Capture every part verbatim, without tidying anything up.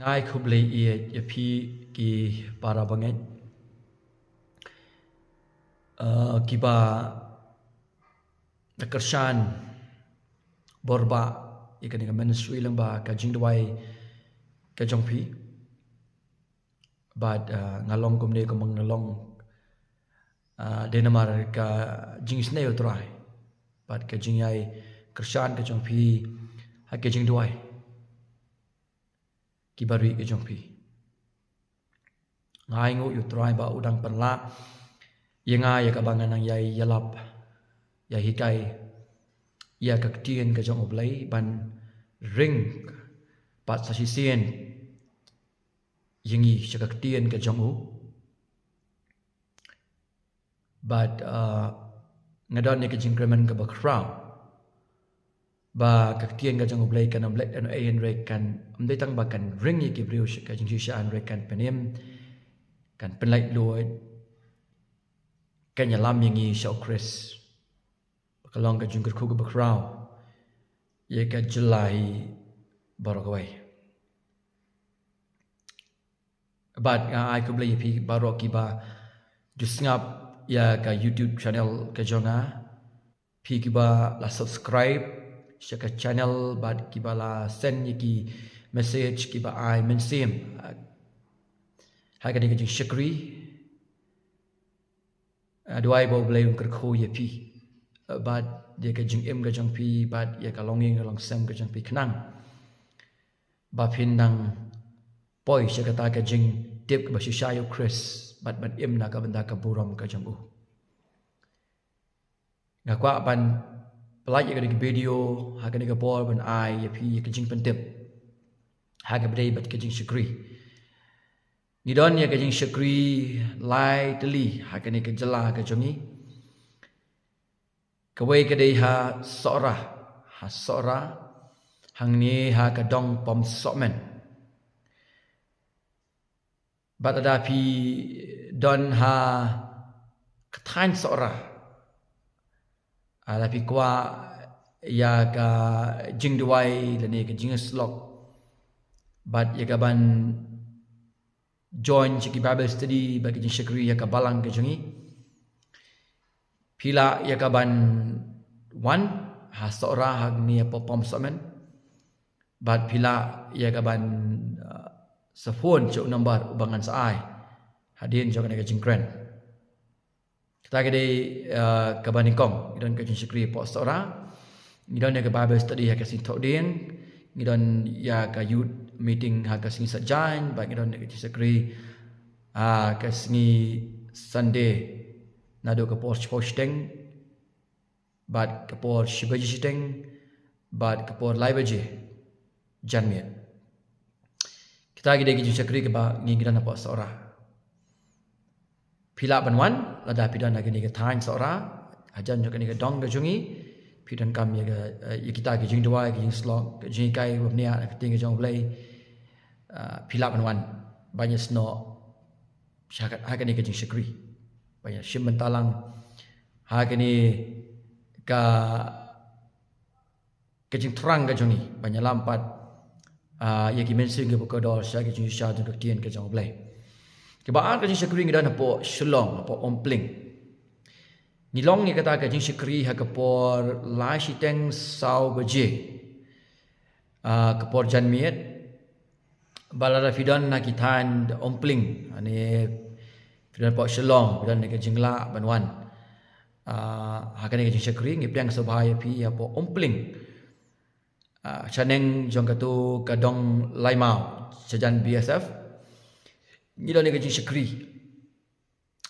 Ai khublei ïa phi ki para bangeit, eh, kiba da kyrshan bor ba ïa kane ka ministry lyngba ka jingduwai ka jong phi. Bad, eh, nga long kumne kumba nga long, eh, dei namar ka jingisynei U Trai bad ka jingïai kyrshan ka jong phi ha ka jingduwai kiba ri ka jong phi. Nga ai nguh ïa U Trai ba u dang pynlah ïa nga ïa kaba ngan nang ïai ïalap, ïai hikai ïa ka ktien ka jong U Blei ban ring pat sa shisien ïa ngi sha ka ktien ka jong u. Bad, uh, nga don ïa ka jingkyrmen kaba khraw ba ka ktien ka jong U Blei kan ym leh ei ei hynrei kan ym dei tang ba kan ring ïa ki briew sha ka jingshisha hynrei kan pynim, kan pynlait luid, kan ïalam ïa ngi sha U Khrist. Ka long ka jingkyrkhu kaba khraw ïa ka jylla hi baroh kawei. Bad nga ai khublei ïa phi baroh kiba ju sngap ïa ka YouTube channel ka jong nga. Phi kiba la subscribe sha ka channel bad kiba la send ïa ki message kiba ai mynsiem ha kane ka jingshakri. Ah, duwai ba U Blei un kyrkhu ïa phi, ah, bad ïa ka jingim ka jong phi bad ïa ka longïing ka longsem ka jong phi khnang ba phin nang poi sha kata ka jingtip kaba shisha ïa U Khrist bad ban im na ka bynta ka burom ka jong u. Nga kwah ban pynlait ïa kane ka video ha kane ka por ban ai ïa phi ïa ka jingpyntip ha kaba dei bad ka jingshakri. Ngi don ïa ka jingshakri lai tylli ha kane ka jylla ka jong ngi. Kawei ka dei ha Sohra, ha Sohra, hangne ha ka dong Pom Sohmen. Bad lada phi don ha ka thaiñ Sohra, ah, lada phi kwah ïa ka jingduwai lane ka jingïasyllok bad ïa ka ban join sha ki Bible study bad ka jingshakri ïa ka balang ka jong ngi, phi lah ïa ka ban wan ha Sohra hangne hapoh Pom Sohmen. Bad phi lah ïa ka ban, uh, sa phone sha u number uba ngan sa ai hadien jong kane ka jingkren. Kata ka dei, uh, kaba nyngkong, ngi don ka jingshakri hapoh Sohra. Ngi don ïa ka Bible study ha ka sngi Thohdieng. Ngi don ïa ka youth meeting ha ka sngi Saitjaiñ bad ngi don ïa ka jingshakri ha ka sngi Sunday naduh ka por shiphew shiteng bad ka por shi baje shiteng bad ka por lai baje janmiet. Kita ki dei ki jingshakri kaba ngi ngi don hapoh Sohra. Phi lah ban wan lada phi don ha kane ka thaiñ Sohra, hajan jong kane ka dong ka jong ngi, phi donkam ïa ka, eh, ïa kita ki jingduwai, ki jingsyllok, ki jinghikai ba bniah na ka ktien ka jong U Blei. Ah, phi lah ban wan ban ïasnoh ha kane ka jingshakri, ban ïashim bynta lang ha kane ka ka jingthrang ka jong ngi ban ïalam pat, ah, ïa ki mynsiem kiba kordor sha ka jingshisha jong ka ktien ka jong U Blei. Kaba ar ka jingshakri ngi don hapoh Shillong, hapoh Umpling. Ngi long ïa kata ka jingshakri ha ka por lai shiteng saw baje, ah, ka por janmiet. Ba lada phi don na ki thaiñ Umpling, ani phi don hapoh Shillong, phi don na ka jinglah ban wan, ah, ha kane ka jingshakri, ngi pdiang sngewbha ïa phi hapoh Umpling. Ah, shaneng jong katu ka dong Laimau, shajan B S F. Ngi don na ka jingshakri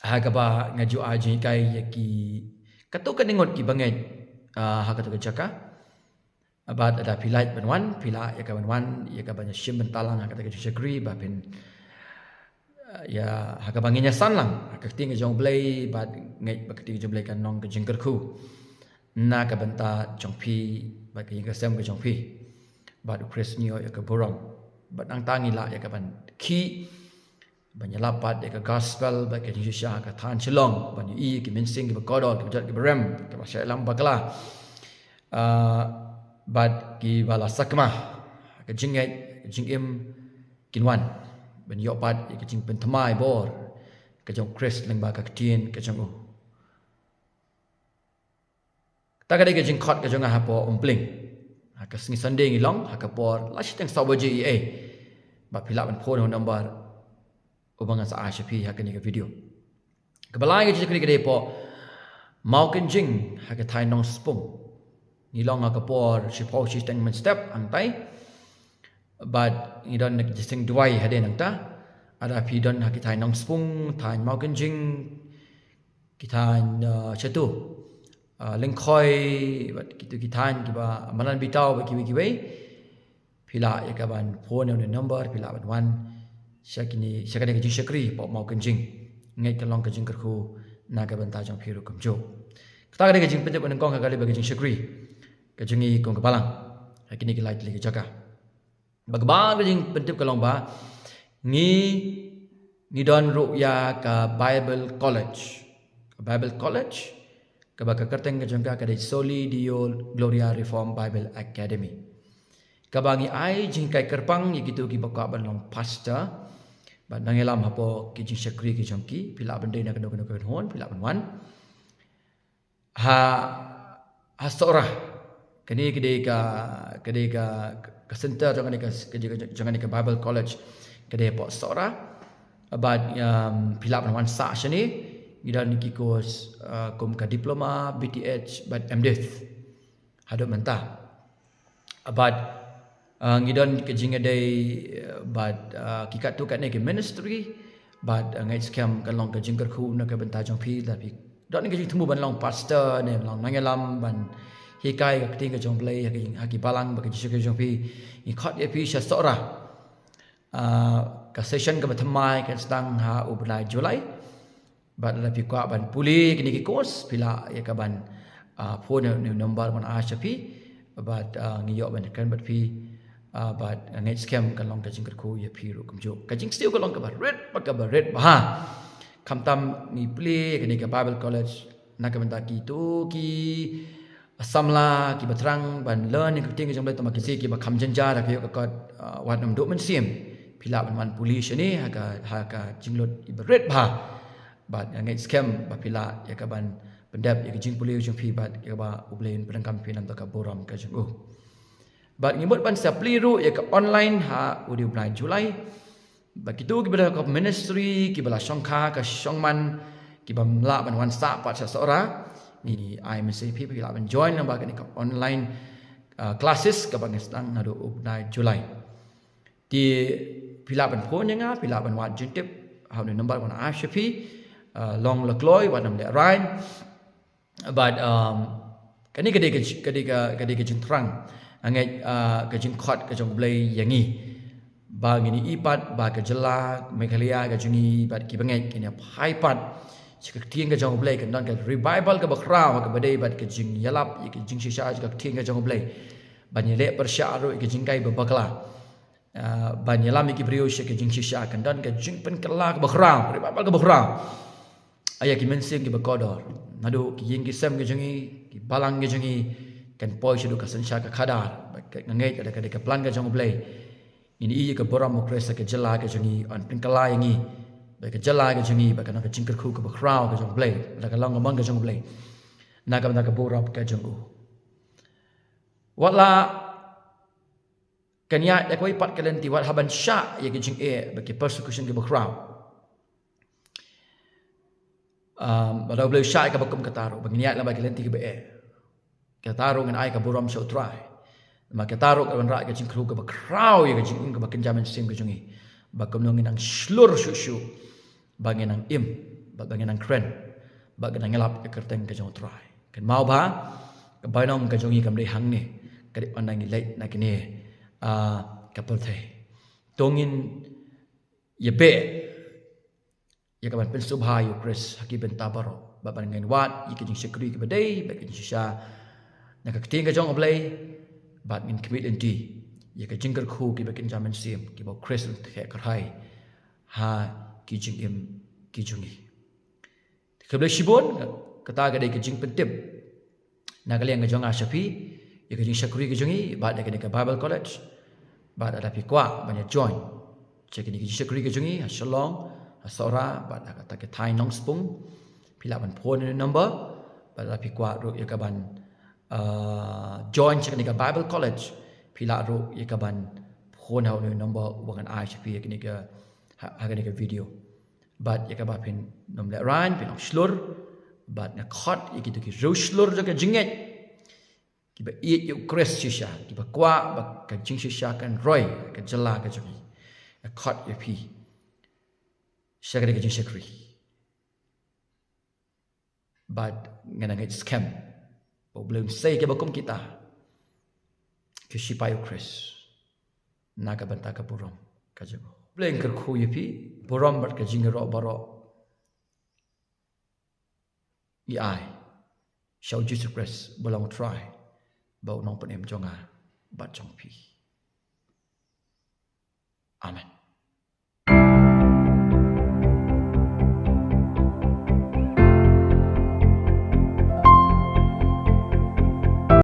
ha kaba nga ju ai jinghikai ïa ki katu ka ningut kiba ngeit, ah, ha katu ka jaka. Bad lada phi lah ban wan, phi lah ïa ka ban wan, ïa ka ban ïashim bynta lang ha kata ka jingshakri ba phin, ah, ïa ha kaba ngin ïasan lang ha ka ktien ka jong U Blei bad ngeit ba ka ktien ka jong U Blei kan long ka jingkyrkhu na ka bynta jong phi bad ka ïing ka sem ka jong phi. Bad U Khrist un ïoh ïa ka burom. Bad nangta ngi lah ïa ka ban khih ban ïalap pat ïa ka gospel bad ka jingshisha ha ka thaiñ Shillong, ban ïohi ïa ki mynsiem kiba kordor, kiba jot kiba rem, kiba shah ïalam bakla, ah, bad kiba la sakma ha ka jingngeit, ka jingim, kin wan ban ïoh pat ïa ka jingpynthymmai bor ka jong Khrist lyngba ka ktien ka jong u. Kata ka dei ka jingkhot ka jong nga hapoh Umpling. Ha ka sngi Sunday ngi long ha ka por la shiteng saw baje ïa ei. Ba phi lah ban phone ha u number uba nga sa ai sha phi ha kane ka video. Kaba lai ka jingkren ka dei hapoh Mawkynjing ha ka thaiñ Nongspung. Ngi long ha ka por shiphew shiteng mynstep hangtai. Bad ngi don na ka jingduwai hadien nangta. Lada phi don ha ki thaiñ Nongspung, thaiñ Mawkynjing, ki thaiñ, uh, Shatu, uh, Lyngkhoi, bad kitu ki thaiñ kiba madan Bitau bad kiwei kiwei. Phi lah ïa ka ban phone ïa u number, phi lah ban wan sha kine, sha kane ka jingshakri hapoh Mawkynjing. Ngeit ka long ka jingkyrkhu na ka bynta jong phi ruh kumjuh. Kata ka dei ka jingpyntip nyngkong ha kali ba ka jingshakri ka jong ngi kum ka balang ha kine ki lai tylli ki jaka. Ba kaba ka jingpyntip ka long ba ngi, ngi don ruh ïa ka Bible College. Ka Bible College kaba ka kyrteng ka jong ka ka dei Soli Deo Gloria Reformed Bible Academy. Kaba ngi ai jinghikai kyrpang ïa kito kiba kwah ban long pastor bad nongïalam hapoh ki jingshakri ki jong ki. Phi lah ban dei na kano kano ka kynhun, phi lah ban wan ha, ha Sohra. Kane ka dei ka, ka dei ka, ka center jong kane ka, ka, jong kane ka Bible College ka dei hapoh Sohra. Bad, um, phi lah ban wan sah shane. Ngi don ki course, uh, kum ka diploma, B T H bad M Div haduh mynta. Bad, uh, ngi don ka jingïadei, uh, bad, uh, ki katto katne ki ministry. Bad, uh, ngeit skhem kan long ka jingkyrkhu na ka bynta jong phi, lada phi don ka jingthmu ban long pastor ne ban long nongïalam ban hikai ka ktien ka jong U Blei ha ki, ha ki balang bad ka jingshakri jong phi. Ngi khot ïa phi sha Sohra. Uh, ka session kaba thymmai kan sdang ha u bnai July. Bad lada phi kwah ban pule kine ki course, phi lah ïa ka ban, ah, phone ïa u number ban ai sha phi. Bad, ah, ngi ïoh ban kren bad phi. Ah, bad, ah, ngeit skhem kan long ka jingkyrkhu ïa phi ruh kumjuh. Ka jingsiew ka long kaba rit bad kaba rit bha. Khamtam ngi pule kane ka Bible College na ka bynta kito ki samla kiba thrang ban learn ïa ka ktien ka jong U Blei, tangba ki shisha kiba kham jynjar ha ka ïoh ka kot, ah, wat nym duh mynsiem. Phi lah ban wan pule shane ha ka, ha ka jinglut iba rit bha. Bad nga ngeit skhem ba phi lah ïa ka ban pyndep ïa ka jingpule jong phi bad ïa kaba U Blei un pyndonkam phi na ka bynta ka burom ka jong u. Bad ngi mut ban sa plie ruh ïa ka online ha u dei u bnai July. Bad kito kiba don ka ministry, kiba la shongkha ka shongman, kiba ym lah ban wan sah pat sha Sohra, ngi ai message phi, phi lah ban join lyngba kane ka online, uh, classes kaba ngi sdang naduh u bnai July. Te phi lah ban phone ïa nga, phi lah ban wad jingtip ha u number ba nga ai sha phi, uh, long la kloi, wat nym lehraiñ. Bad, um, kane ka dei ka, ka dei ka, ka dei ka jingthrang. Nga ngeit, uh, ka jingkhot ka jong U Blei ïa ngi. Ba ngin ïohi pat ba ka jylla Meghalaya ka jong ngi bad kiba ngeit kin ïa phai pat sha ka ktien ka jong U Blei, kan don ka revival kaba khraw kaba dei bad ka jingïalap ïa ka jingshisha sha ka ktien ka jong U Blei. Ban ïaleh pyrshah ruh ïa ka jinghikai ba bakla. Ah, ban ïalam ïa ki briew sha ka jingshisha, kan don ka jingpynkylla kaba khraw, revival kaba khraw. Ïa ki mynsiem kiba kordor, naduh ki ïing ki sem ki jong ngi, ki balang ki jong ngi, kan poi shaduh ka synshar ka khadar. Bad nga ngeit ka dei ka plan ka jong U Blei. Ngin ïohi ïa ka burom U Khrist ha ka jylla ka jong ngi, yn pynkylla ïa ngi. Bad ka jylla ka jong ngi, bad kan long ka jingkyrkhu kaba khraw ka jong U Blei, bad kan long ka mon ka jong U Blei. Na ka bynta ka burom ka jong u. Wat la kan ïaid da kawei pat ka lynti, wat haba ban shah ïa ki jingeh bad ki persecution kiba khraw. Um, lada U Blei u shah ïa kaba kum kata ruh, ba ngin ïaid lyngba ki lynti kiba eh. Kata ruh ngin ai ka burom sha U Trai. Namar kata ruh ka wanrah ïa ka jingkyrkhu kaba khraw ïa ka jingim kaba kynja mynsiem ka jong ngi. Ba kumno ngin nang shlur shuh shuh. Ba ngin nang im, ba, ba ngin nang kren, ba ngin nang ïalap ïa ka kyrteng ka jong U Trai. Kynmaw ba ka bainong ka jong ngi kam dei hangne, ka dei ynda ngi leit na kane, ah, ka pyrthei. To ngin ïa beh ïa ka ban pynsngewbha ïa U Khrist ha ki bynta baroh, bad ban ngin wad ïa ka jingshakri kaba dei bad ka jingshisha na ka ktien ka jong U Blei, bad ngin khmih lynti ïa ka jingkyrkhu kiba kynja mynsiem kiba U Khrist un theh kyrhai ha ki jingim ki jong ngi. Khublei shibun, kata ka dei ka jingpyntip na ka liang ka jong nga sha phi ïa ka jingshakri ka jong ngi, bad ïa kane ka Bible College, bad lada phi kwah ban ïa join, Sha kine ki jingshakri ka jong ngi ha Shillong, ha Sohra, bad ha kata ka thaiñ Nongspung. Phi lah ban phone ïa u number, bad lada phi kwah ruh ïa ka ban, ah, join sha kane ka Bible College, phi lah ruh ïa ka ban phone ha une u number uba ngan ai sha phi ha kane ka, ha, ha kane ka video. Bad ïa kaba phin ym lehraiñ, phin ong shlur, bad nga khot ïa kito ki riewshlur jong ka jingngeit, kiba ïeit ïa u Khrist shisha, kiba kwah ba ka jingshisha kan roi ha ka jylla ka jong ngi. Nga khot ïa phi sha kane ka jingshakri. Bad nga ngeit skhem ba U Blei un sei kiba kum kita ki shipai U Khrist na ka bynta ka burom ka jong u. U Blei un kyrkhu ïa phi, burom bad ka jingïaroh baroh ngi ai sha U Jisu Khrist uba long U Trai bad U Nongpynim jong nga bad jong phi. Amen.